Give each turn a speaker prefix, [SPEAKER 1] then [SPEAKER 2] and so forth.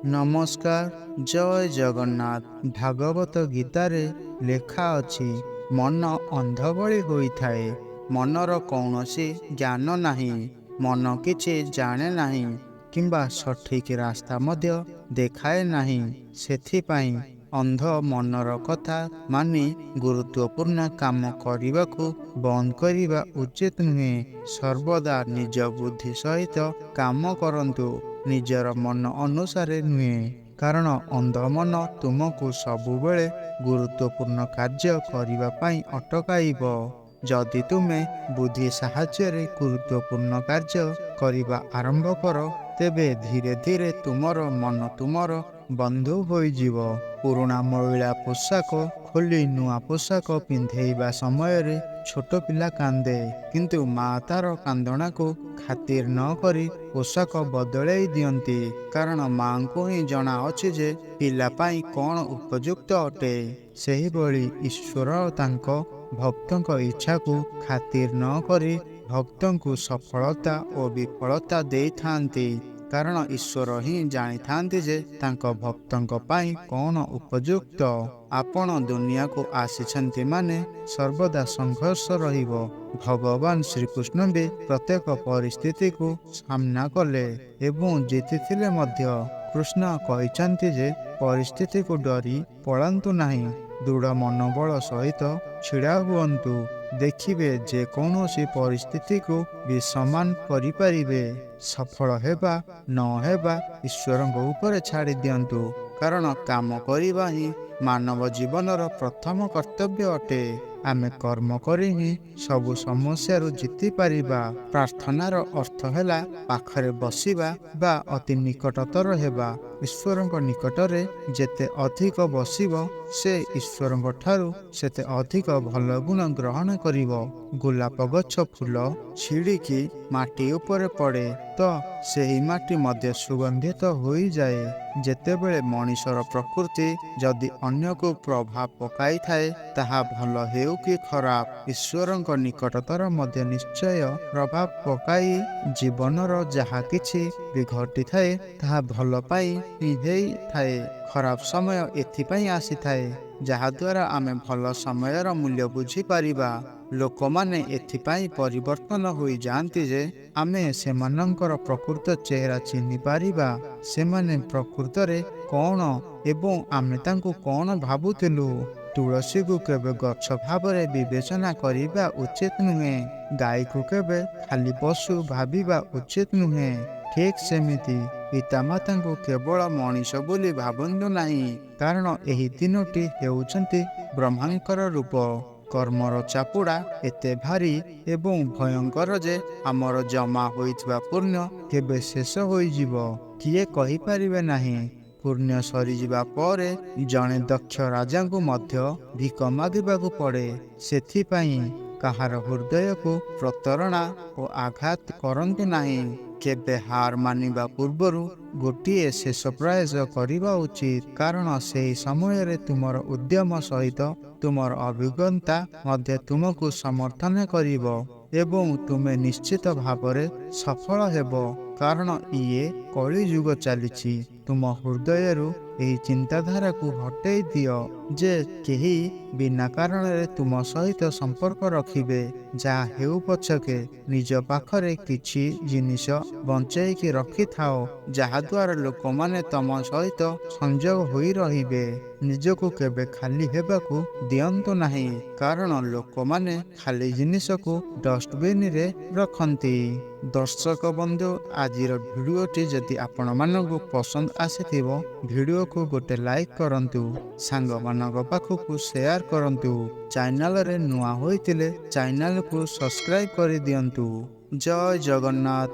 [SPEAKER 1] ନମସ୍କାର, ଜୟ ଜଗନ୍ନାଥ। ଭାଗବତ ଗୀତାରେ ଲେଖା ଅଛି, ମନ ଅନ୍ଧ ଭଳି ହୋଇଥାଏ। ମନର କୌଣସି ଜ୍ଞାନ ନାହିଁ। ମନ କିଛି ଜାଣେ ନାହିଁ କିମ୍ବା ସଠିକ ରାସ୍ତା ମଧ୍ୟ ଦେଖାଏ ନାହିଁ। ସେଥିପାଇଁ ଅନ୍ଧ ମନର କଥା ମାନି ଗୁରୁତ୍ୱପୂର୍ଣ୍ଣ କାମ କରିବାକୁ ବନ୍ଦ କରିବା ଉଚିତ ନୁହେଁ। ସର୍ବଦା ନିଜ ବୁଦ୍ଧି ସହିତ କାମ କରନ୍ତୁ, ନିଜର ମନ ଅନୁସାରେ ନୁହେଁ। କାରଣ ଅନ୍ଧ ମନ ତୁମକୁ ସବୁବେଳେ ଗୁରୁତ୍ୱପୂର୍ଣ୍ଣ କାର୍ଯ୍ୟ କରିବା ପାଇଁ ଅଟକାଇବ। ଯଦି ତୁମେ ବୁଦ୍ଧି ସାହାଯ୍ୟରେ ଗୁରୁତ୍ୱପୂର୍ଣ୍ଣ କାର୍ଯ୍ୟ କରିବା ଆରମ୍ଭ କର, ତେବେ ଧୀରେ ଧୀରେ ତୁମର ମନ ତୁମର ବନ୍ଧୁ ହୋଇଯିବ। ପୁରୁଣା ମଇଳା ପୋଷାକ ଖୋଲି ନୂଆ ପୋଷାକ ପିନ୍ଧେଇବା ସମୟରେ ଛୋଟ ପିଲା କାନ୍ଦେ, କିନ୍ତୁ ମା ତାର କାନ୍ଦଣାକୁ ଖାତିର ନ କରି ପୋଷାକ ବଦଳେଇ ଦିଅନ୍ତି। କାରଣ ମାଙ୍କୁ ହିଁ ଜଣା ଅଛି ଯେ ପିଲା ପାଇଁ କଣ ଉପଯୁକ୍ତ ଅଟେ। ସେହିଭଳି ଈଶ୍ୱର ତାଙ୍କ ଭକ୍ତଙ୍କ ଇଚ୍ଛାକୁ ଖାତିର ନ କରି ଭକ୍ତଙ୍କୁ ସଫଳତା ଓ ବିଫଳତା ଦେଇଥାନ୍ତି। କାରଣ ଈଶ୍ୱର ହିଁ ଜାଣିଥାନ୍ତି ଯେ ତାଙ୍କ ଭକ୍ତଙ୍କ ପାଇଁ କଣ ଉପଯୁକ୍ତ। ଆପଣ ଦୁନିଆକୁ ଆସିଛନ୍ତି ମାନେ ସର୍ବଦା ସଂଘର୍ଷ ରହିବ। ଭଗବାନ ଶ୍ରୀକୃଷ୍ଣ ବି ପ୍ରତ୍ୟେକ ପରିସ୍ଥିତିକୁ ସାମ୍ନା କଲେ ଏବଂ ଜିତିଥିଲେ ମଧ୍ୟ। କୃଷ୍ଣ କହିଛନ୍ତି ଯେ ପରିସ୍ଥିତିକୁ ଡରି ପଳାନ୍ତୁ ନାହିଁ, ଦୃଢ଼ ମନୋବଳ ସହିତ ଛିଡ଼ା ହୁଅନ୍ତୁ। ଦେଖିବେ, ଯେ କୌଣସି ପରିସ୍ଥିତିକୁ ବି ସମାନ କରିପାରିବେ। ସଫଳ ହେବା ନ ହେବା ଈଶ୍ୱରଙ୍କ ଉପରେ ଛାଡ଼ି ଦିଅନ୍ତୁ। କାରଣ କାମ କରିବା ହିଁ ମାନବ ଜୀବନର ପ୍ରଥମ କର୍ତ୍ତବ୍ୟ ଅଟେ। ଆମେ କର୍ମ କରି ହିଁ ସବୁ ସମସ୍ୟାରୁ ଜିତି ପାରିବା। ପ୍ରାର୍ଥନାର ଅର୍ଥ ହେଲା ପାଖରେ ବସିବା ବା ଅତି ନିକଟତର ହେବା। ଈଶ୍ୱରଙ୍କ ନିକଟରେ ଯେତେ ଅଧିକ ବସିବ, ସେ ଈଶ୍ୱରଙ୍କ ଠାରୁ ସେତେ ଅଧିକ ଭଲ ଗୁଣ ଗ୍ରହଣ କରିବ। ଗୋଲାପ ଗଛ ଫୁଲ ଛିଡ଼ିକି ମାଟି ଉପରେ ପଡ଼େ ତ ସେହି ମାଟି ମଧ୍ୟ ସୁଗନ୍ଧିତ ହୋଇଯାଏ। ଯେତେବେଳେ ମଣିଷର ପ୍ରକୃତି ଯଦି ଅନ୍ୟକୁ ପ୍ରଭାବ ପକାଇଥାଏ, ତାହା ଭଲ ହେଉ କି ଖରାପ, ଈଶ୍ୱରଙ୍କ ନିକଟତର ମଧ୍ୟ ନିଶ୍ଚୟ ପ୍ରଭାବ ପକାଇ। ଜୀବନର ଯାହା କିଛି ବି ଘଟିଥାଏ, ତାହା ଭଲ ପାଇଁ ହିଁ ହେଇଥାଏ। ଖରାପ ସମୟ ଏଥିପାଇଁ ଆସିଥାଏ, ଯାହାଦ୍ୱାରା ଆମେ ଭଲ ସମୟର ମୂଲ୍ୟ ବୁଝିପାରିବା। ଲୋକମାନେ ଏଥିପାଇଁ ପରିବର୍ତ୍ତନ ହୋଇଯାଆନ୍ତି ଯେ ଆମେ ସେମାନଙ୍କର ପ୍ରକୃତ ଚେହେରା ଚିହ୍ନି ପାରିବା, ସେମାନେ ପ୍ରକୃତରେ କଣ ଏବଂ ଆମେ ତାଙ୍କୁ କଣ ଭାବୁଥିଲୁ। ତୁଳସୀକୁ କେବେ ଗଛ ଭାବରେ ବିବେଚନା କରିବା ଉଚିତ ନୁହେଁ। ଗାଈକୁ କେବେ ଖାଲି ପଶୁ ଭାବିବା ଉଚିତ ନୁହେଁ। ଠିକ୍ ସେମିତି ପିତାମାତାଙ୍କୁ କେବଳ ମଣିଷ ବୋଲି ଭାବନ୍ତୁ ନାହିଁ, କାରଣ ଏହି ତିନୋଟି ହେଉଛନ୍ତି ବ୍ରହ୍ମାଙ୍କର ରୂପ। କର୍ମର ଚାପୁଡ଼ା ଏତେ ଭାରୀ ଏବଂ ଭୟଙ୍କର ଯେ ଆମର ଜମା ହୋଇଥିବା ପୁଣ୍ୟ କେବେ ଶେଷ ହୋଇଯିବ, କିଏ କହିପାରିବେ ନାହିଁ। ପୁଣ୍ୟ ସରିଯିବା ପରେ ଜଣେ ଦକ୍ଷ ରାଜାଙ୍କୁ ମଧ୍ୟ ଭିକ ମାଗିବାକୁ ପଡ଼େ। ସେଥିପାଇଁ କାହାର ହୃଦୟକୁ ପ୍ରତାରଣା ଓ ଆଘାତ କରନ୍ତୁ ନାହିଁ। କେବେ ହାର ମାନିବା ପୂର୍ବରୁ ଗୋଟିଏ ଶେଷ ପ୍ରୟାସ କରିବା ଉଚିତ, କାରଣ ସେହି ସମୟରେ ତୁମର ଉଦ୍ୟମ ସହିତ ତୁମର ଅଭିଜ୍ଞତା ମଧ୍ୟ ତୁମକୁ ସମର୍ଥନ କରିବ ଏବଂ ତୁମେ ନିଶ୍ଚିତ ଭାବରେ ସଫଳ ହେବ। କାରଣ ଇଏ କଳିଯୁଗ ଚାଲିଛି। ତୁମ ହୃଦୟରୁ ଏହି ଚିନ୍ତାଧାରାକୁ ହଟେଇ ଦିଅ ଯେ କେହି ବିନା କାରଣରେ ତୁମ ସହିତ ସମ୍ପର୍କ ରଖିବେ। ଯାହା ହେଉ ପଛକେ, ନିଜ ପାଖରେ କିଛି ଜିନିଷ ବଞ୍ଚେଇକି ରଖିଥାଅ, ଯାହାଦ୍ୱାରା ଲୋକମାନେ ତମ ସହିତ ସଂଯୋଗ ହୋଇ ରହିବେ। ନିଜକୁ କେବେ ଖାଲି ହେବାକୁ ଦିଅନ୍ତୁ ନାହିଁ, କାରଣ ଲୋକମାନେ ଖାଲି ଜିନିଷକୁ ଡଷ୍ଟବିନରେ ରଖନ୍ତି। ଦର୍ଶକ ବନ୍ଧୁ, ଆଜିର ଭିଡ଼ିଓଟି ଯଦି ଆପଣମାନଙ୍କୁ ପସନ୍ଦ ଆସିଥିବ, ଭିଡ଼ିଓକୁ ଗୋଟେ ଲାଇକ୍ କରନ୍ତୁ, ସାଙ୍ଗମାନଙ୍କ ପାଖକୁ ସେୟାର କରନ୍ତୁ। ଚ୍ୟାନେଲରେ ନୂଆ ହୋଇଥିଲେ ଚ୍ୟାନେଲକୁ ସବସ୍କ୍ରାଇବ୍ କରିଦିଅନ୍ତୁ। ଜୟ ଜଗନ୍ନାଥ।